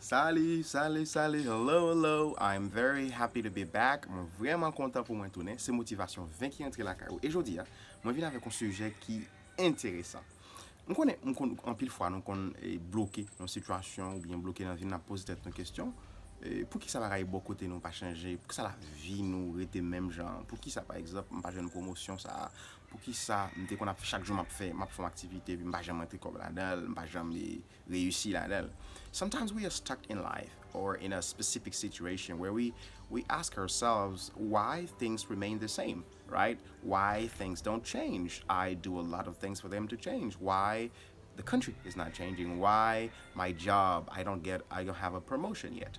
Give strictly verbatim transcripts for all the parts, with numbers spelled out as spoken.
Salut, salut, salut, hello, hello. I'm very happy to be back. Mwen vrèman kontan pou mwen tounen. Se Motivasyon ven ki rantre lakay ou. E jodi a, mwen vin avèk yon sijè ki enteresan. M konnen, m konn, anpil fwa nou konn eh, bloke nan sitiyasyon oubyen bloke nan vi n, n ap poze tèt nou kesyon. Eh, poukisa bagay bò kote nou pa chanje? Poukisa lavi nou rete menm jan? Poukisa, pa egzanp, m pa jwenn pwomosyon sa a? Poukisa m te konn ap chak jou m ap fè, m ap fè yon aktivite epi m pa janm rantre kòb ladan l, m pa janm eh, reyisi ladan l? Sometimes we are stuck in life or in a specific situation where we, we ask ourselves why things remain the same, right? Why things don't change? I do a lot of things for them to change. Why the country is not changing? Why my job, I don't get, I don't have a promotion yet?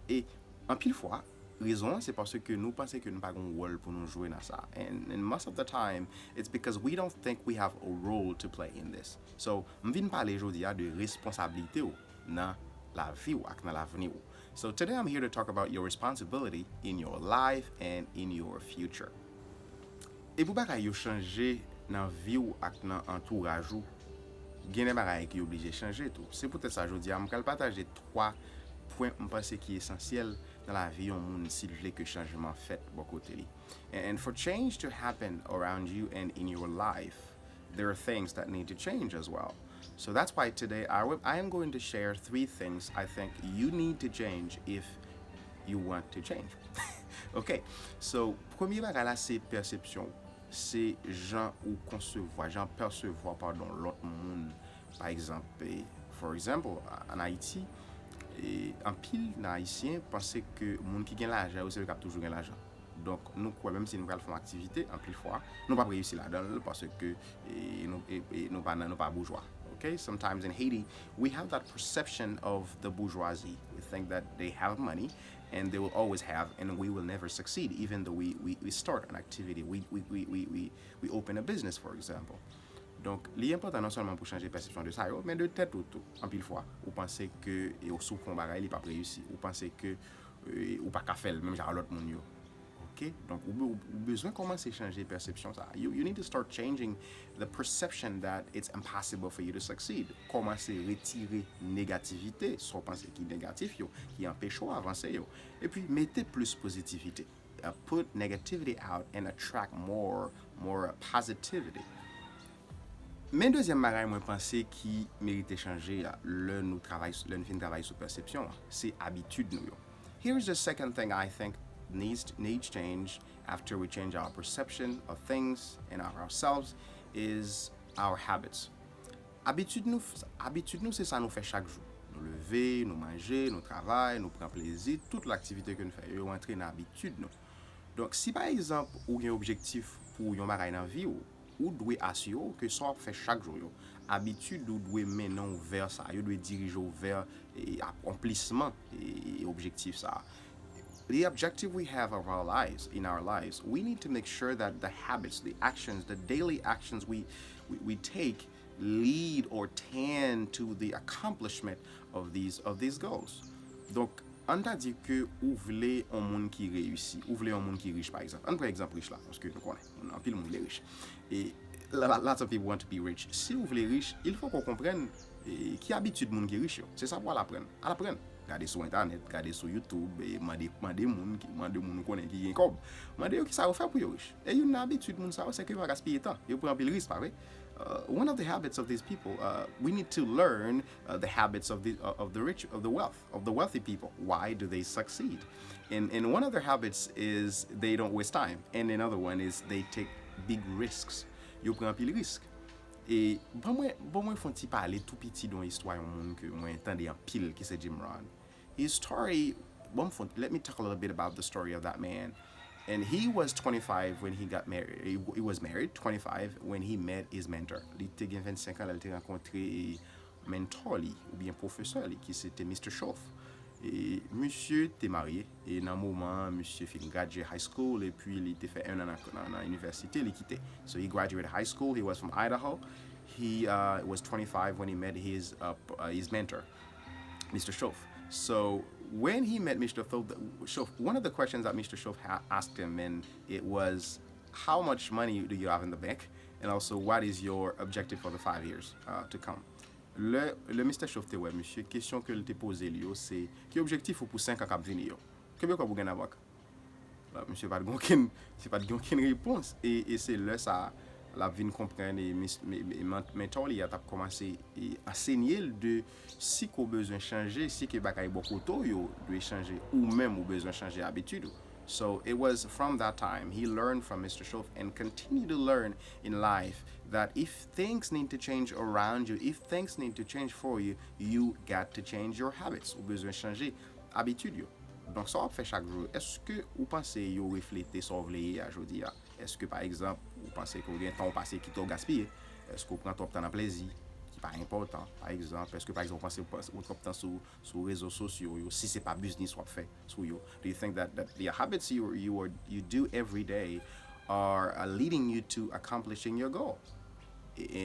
E anpil fwa, rezon an se paske nou panse ke nou pa gen yon wòl pou nou jwe nan sa. And, and most of the time, it's because we don't think we have a role to play in this. So, m vin pale jodi a de responsablite w nan lavi w ak nan lavni w. So today I'm here to talk about your responsibility in your life and in your future. E pou bagay yo chanje nan vi w ak nan antouraj ou, gen de bagay ki oblije chanje tou. Se poutèt sa jodi a m pral pataje twa pwen m panse ki esansyèl nan lavi yon moun si l vle ke chanjman fèt bò kote li. And, and for change to happen around you and in your life, there are things that need to change as well. So that's why today I, will, I am going to share three things I think you need to change if you want to change. Ok, so premye bagay la se pèsepsyon. Se jan ou konsevwa, jan pèsevwa, padon, lòt moun. Pa egzanp, eh, for example, an Ayiti, eh, anpil nan Ayisyen panse ke moun ki gen lajan yo se yo k ap toujou gen lajan. Donk, nou kwè menm si nou pral fè yon aktivite, anpil fwa, nou p ap reyisi ladan l paske eh, nou, eh, eh, nou pa nan, nou pa boujwa. Okay? Sometimes in Haiti, we have that perception of the bourgeoisie. We think that they have money and they will always have, and we will never succeed, even though we, we, we start an activity, we, we, we, we, we, we open a business, for example. Donk, li enpòtan non sèlman pou chanje pèsepsyon de sa yo, men de tèt ou tou. Anpil fwa, ou panse ke e, si w fè yon bagay, li p ap reyisi. Ou panse ke eh, ou pa ka fè l menm jan a lòt moun yo. Ok? Donk, ou, be- ou bezwen kòmanse chanje pèsepsyon sa. You, you need to start changing the perception that it's impossible for you to succeed. Kòmanse retire negativite, sa w panse ki negatif yo, ki anpeche w avanse yo. Epi, mete plis pozitivite. Uh, put negativity out and attract more, more positivity. Men dezyèm bagay mwen panse ki merite chanje a, lè nou travay, lè nou fin travay sou pèsepsyon an, se abitid nou yo. Here is the second thing I think needs, needs change after we change our perception of things and of ourselves is our habits. Abitid nou, abitid nou se sa nou fè chak jou. Nou leve, nou manje, nou travay, nou pran plezi, tout aktivite ke nou fè yo, yo rantre nan abitid nou. Donk, si pa egzanp ou gen objektif pou yon bagay nan vi w, ou dwe asire w ke sa w ap fè chak jou yo, abitid ou dwe mennen w vè sa, yo dwe dirije w vè e, akonplisman e, objektif sa. The objective we have of our lives, in our lives, we need to make sure that the habits, the actions, the daily actions we, we, we take lead or tend to the accomplishment of these, of these goals. Donk, ann ta di ke ou vle yon moun ki reyisi, ou vle yon moun ki rich pa egzanp. Ann pran egzanp rich la, paske nou konnen, moun, anpil moun vle rich. E la- la- lots of people want to be rich. Si ou vle rich, il faut ke w konprann e, ki abitid moun ki rich yo. Se sa pou al aprann. Al aprann. Gade sou entènèt, gade sou YouTube, e, mande, mande moun, ki, mande moun ou konnen ki gen kòb. Mande yo kisa yo fè pou yo rich. E youn nan abitid moun sa yo, se ke yo pa gaspiye tan. Yo pran anpil risk, pa vre? Uh, one of the habits of these people, uh, we need to learn uh, the habits of the, uh, of the rich, of the wealth, of the wealthy people. Why do they succeed? And, and one of their habits is they don't waste time. And another one is they take big risks. Yo pran anpil risk. E ban mwen, ban mwen fè yon ti pale tou piti de yon istwa yon moun ke mwen tande anpil ki se Jim Rohn. His story, bon, let me talk a little bit about the story of that man. And he was twenty-five when he got married. He, he was married, twenty-five, when he met his mentor. Li te gen vennsenk an lè l te rankontre e, mentor li, oubyen pwofesè li, ki se te Mister Schoaf. E misye te marye, e nan moman an, misye fin graduate high school, epi li te fè un an nan, nan, nan inivèsite, li kite. So he graduated high school, he was from Idaho. He uh, was twenty-five when he met his, uh, uh, his mentor, Mister Schoaf. So when he met Mister Schoaf, one of the questions that Mister Schoaf ha- asked him, and it was, how much money do you have in the bank? And also, what is your objective for the five years uh, to come? Lè, lè Mistè Shoaff te wè misye, kesyon ke l te poze l yo, se, ki objektif ou pou senk an k ap vini yo? Konbyen kòb ou gen nan bank? Misye pa t gen okenn, misye pa t gen okenn repons. E, e se lè sa a, l ap vin konprann e mentor li a t ap kòmanse e ansenye l de si ke w bezwen chanje, si ke bagay bò kote w yo dwe chanje, ou menm ou bezwen chanje abitid ou. So it was from that time he learned from Mistè Shoaff and continue to learn in life that if things need to change around you, if things need to change for you, you got to change your habits. Ou bezwen chanje abitid yo. Donk, sa w ap fè chak jou, èske ou panse yo reflete sa w vle ye a jodi a? Èske, pa egzanp, ou panse ke w gen tan w pase ki twò gaspiye? Èske w pran twòp tan nan plezi ki pa enpòtan, pa egzanp? Èske, pa egzanp, ou panse ou pran twòp tan sou, sou rezo sosyo yo, si se pa biznis w ap fè sou yo? Do you think that, that the habits you, you, are, you do every day are uh, leading you to accomplishing your goal?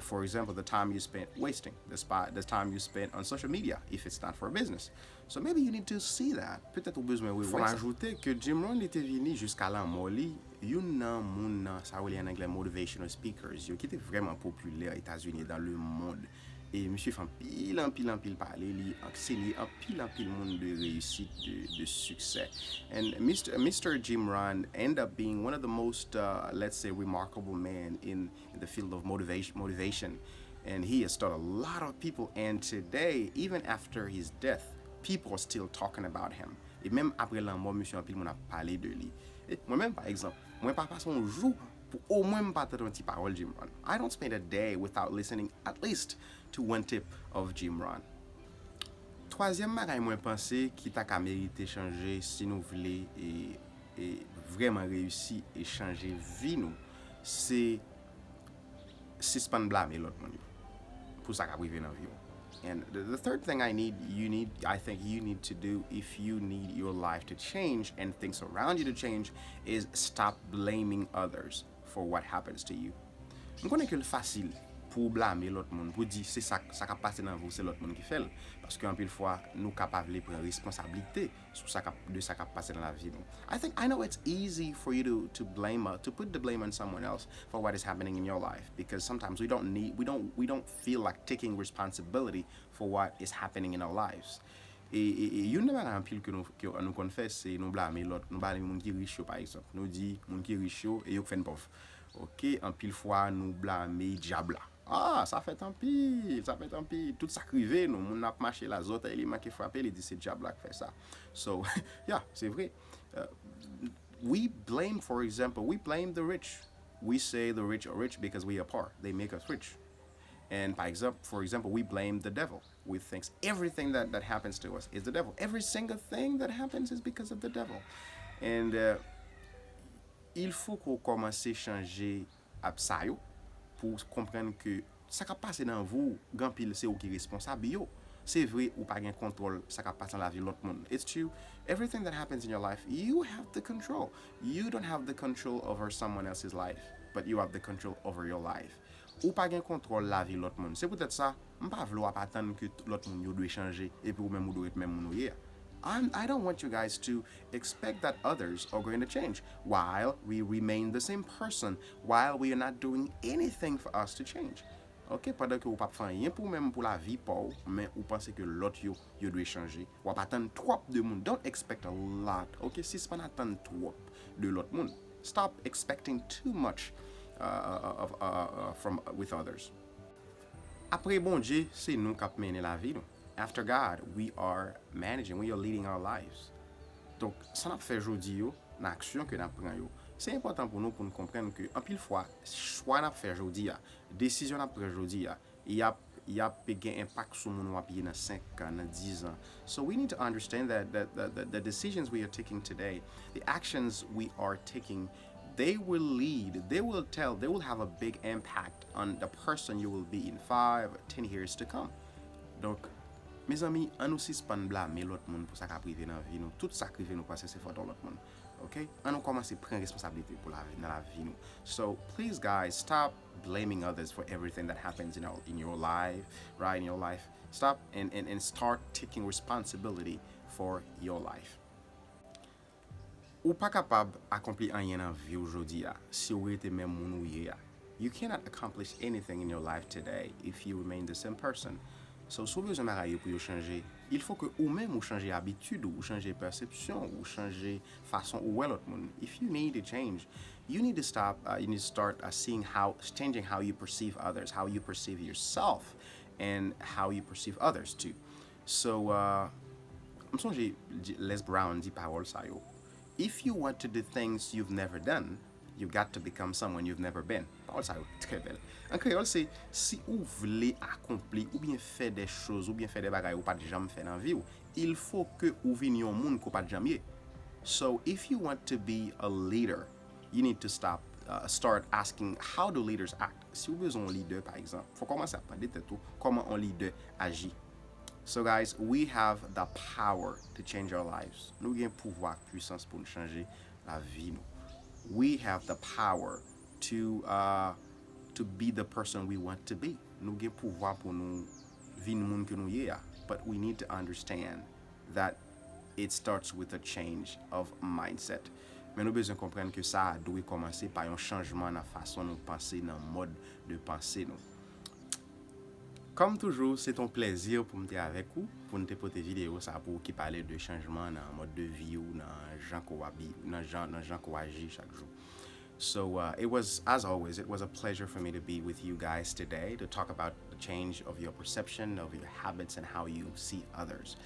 For example, the time you spend wasting, the, spot, the time you spend on social media, if it's not for business. So maybe you need to see that. Petèt ou bezwen rewè sa. Fò m ajoute ke Jim Rohn li te vini jiska lanmò li, youn nan moun nan sa yo rele an anglè motivational speakers yo ki te vrèman popilè Etazini e dans le monde. E misye fè anpil, anpil, anpil pale, li ansenye anpil, anpil moun de reyisit, de, de siksè. And Mistè, Mistè Jim Rohn end up being one of the most, uh, let's say, remarkable men in, in the field of motivation, motivation. And he has taught a lot of people. And today, even after his death, people are still talking about him. E menm apre lanmò misye, anpil moun ap pale de li. E mwen menm, pa egzanp, mwen pa pase yon jou pou omwen m pa tande yon ti pawòl Jim Rohn. I don't spend a day without listening at least to one tip of Jim Rohn. Twazyèm bagay mwen panse ki ta ka merite chanje si nou vle e, e vrèman reyisi e chanje vi nou, se sispann blame lòt moun yo pou sa k ap rive nan vi w. And the, the third thing I need, you need, I think you need to do if you need your life to change and things around you to change is stop blaming others for what happens to you. M konnen ke l fasil pou w blame lòt moun, pou w di se sa, sa k ap pase nan vi w se lòt moun ki fè l. Paske anpil fwa, nou ka pa vle pran responsablite sou sa k ap, de sa k ap pase nan lavi nou. I think I know it's easy for you to, to blame, uh, to put the blame on someone else for what is happening in your life because sometimes we don't need, we don't, we don't feel like taking responsibility for what is happening in our lives. E, e, e youn nan bagay anpil ke nou, ke nou konn fè, se nou blame lòt, nou blame moun ki rich yo, pa egzanp. Nou di moun ki rich yo, e yo k fè n pòv. Ok, anpil fwa nou blame dyab la. Ah, sa fèt anpil, sa fèt anpil. Tout sa k rive nou, moun ap mache la, zòtèy li manke frape, li di se dyab la k fè sa. So, yeah, se vre. Uh, we blame, for example, we blame the rich. We say the rich are rich because we are poor. They make us rich. And pa egzanp, for example, we blame the devil. We think everything that, that happens to us is the devil. Every single thing that happens is because of the devil. And uh, il faut ke w kòmanse chanje ap sa yo pou w konprann ke sa k ap pase nan vi w, gen anpil se ou ki responsab yo. Se vre, ou pa gen kontwòl sa k ap pase nan lavi lòt moun. It's true, everything that happens in your life, you have the control. You don't have the control over someone else's life, but you have the control over your life. Ou pa gen kontwòl lavi lòt moun. Se poutèt sa, m pa vle w ap atann ke lòt moun yo dwe chanje, epi ou menm ou dwe ret menm moun ou ye a. I'm, I don't want you guys to expect that others are going to change while we remain the same person, while we are not doing anything for us to change. Ok, pandan ke ou p ap fè anyen pou ou menm pou lavi pa w, men ou panse ke lòt yo, yo dwe chanje. W ap atann twòp de moun. Don't expect a lot, ok? Sispann atann twòp de lòt moun. Stop expecting too much uh, uh, uh, uh, from with others. Apre Bondye, se nou k ap mennen lavi nou. After God, we are managing, we are leading our lives. Donk, sa n ap fè jodi yo, nan aksyon ke n ap pran yo, se enpòtan pou nou pou n konprann ke anpil fwa, chwa n ap fè jodi a, desizyon n ap pran jodi a, y ap, y ap gen enpak sou moun w ap ye nan senk an, nan diz an. So we need to understand that, that, that, that the decisions we are taking today, the actions we are taking, they will lead, they will tell, they will have a big impact on the person you will be in five, ten years to come. Donk, mezanmi, ann nou sispann blame lòt moun pou sa k ap rive nan vi nou. Tout sa k rive nou panse se fòt yon lòt moun. Ok? Ann nou kòmanse pran responsablite pou lavi, nan lavi nou. So, please, guys, stop blaming others for everything that happens in, our, in your life, right? In your life. Stop and, and, and start taking responsibility for your life. Ou pa kapab akonpli anyen nan vi w jodi a si w rete menm moun ou ye a. You cannot accomplish anything in your life today if you remain the same person. So, si w bezwen bagay yo pou yo chanje, il faut que ou menm ou chanje abitid ou, ou chanje pèsepsyon ou, ou chanje fason ou wè lòt moun. If you need to change, you need to stop, uh, you need to start uh, seeing how, changing how you perceive others, how you perceive yourself, and how you perceive others too. So, uh, m sonje Les Brown di pawòl sa yo. If you want to do things you've never done, you got to become someone you've never been. Pawòl sa yo trè bèl. An kreyòl, se si ou vle akonpli oubyen fè de choz, oubyen fè de bagay ou pa t janm fè nan vi w, il faut que ou vin yon moun ke w pa t janm ye. So, if you want to be a leader, you need to stop, uh, start asking how do leaders act. Si ou bezwen yon lidè, pa egzanp, fò kòmanse ap mande tèt ou kòman yon lidè aji. So guys, we have the power to change our lives. Nou gen pouvwa ak pwisans pou n chanje lavi nou. We have the power to uh, to be the person we want to be. Nou gen pouvwa pou nou vin moun ke nou ye a. But we need to understand that it starts with a change of mindset. Men nou bezwen konprann ke sa a dwe kòmanse pa yon chanjman nan fason nou panse, nan mòd de panse nou. Kòm toujou, se t on plèzi pou m te avèk ou, pou n te pote videyo sa pou ou ki pale de chanjman nan mòd de vi ou, nan jan ke w abi, nan jan, nan jan ke w aji chak jou. So uh, it was, as always, it was a pleasure for me to be with you guys today to talk about the change of your perception, of your habits, and how you see others.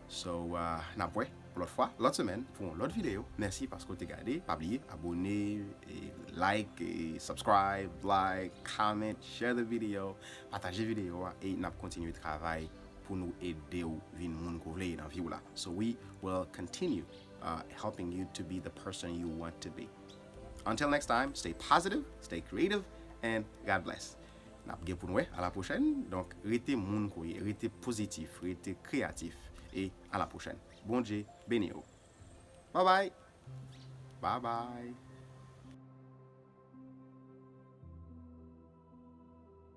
So, uh, n ap wè pou lòt fwa, lòt semèn, pou yon lòt videyo. Mèsi paske w te gade. Pa bliye abone, e like, e subscribe, like, comment, share the video, pataje videyo a, e n ap kontinye travay pou nou ede w vin moun ke w vle ye nan vi w la. So we will continue uh, helping you to be the person you want to be. Until next time, stay positive, stay creative, and God bless. N ap gen pou n wè, a la pwochèn. Donk, rete moun ke w ye, rete pozitif, rete kreyatif, e a la pwochèn. Bondye beni w. Bye bye. Bye bye.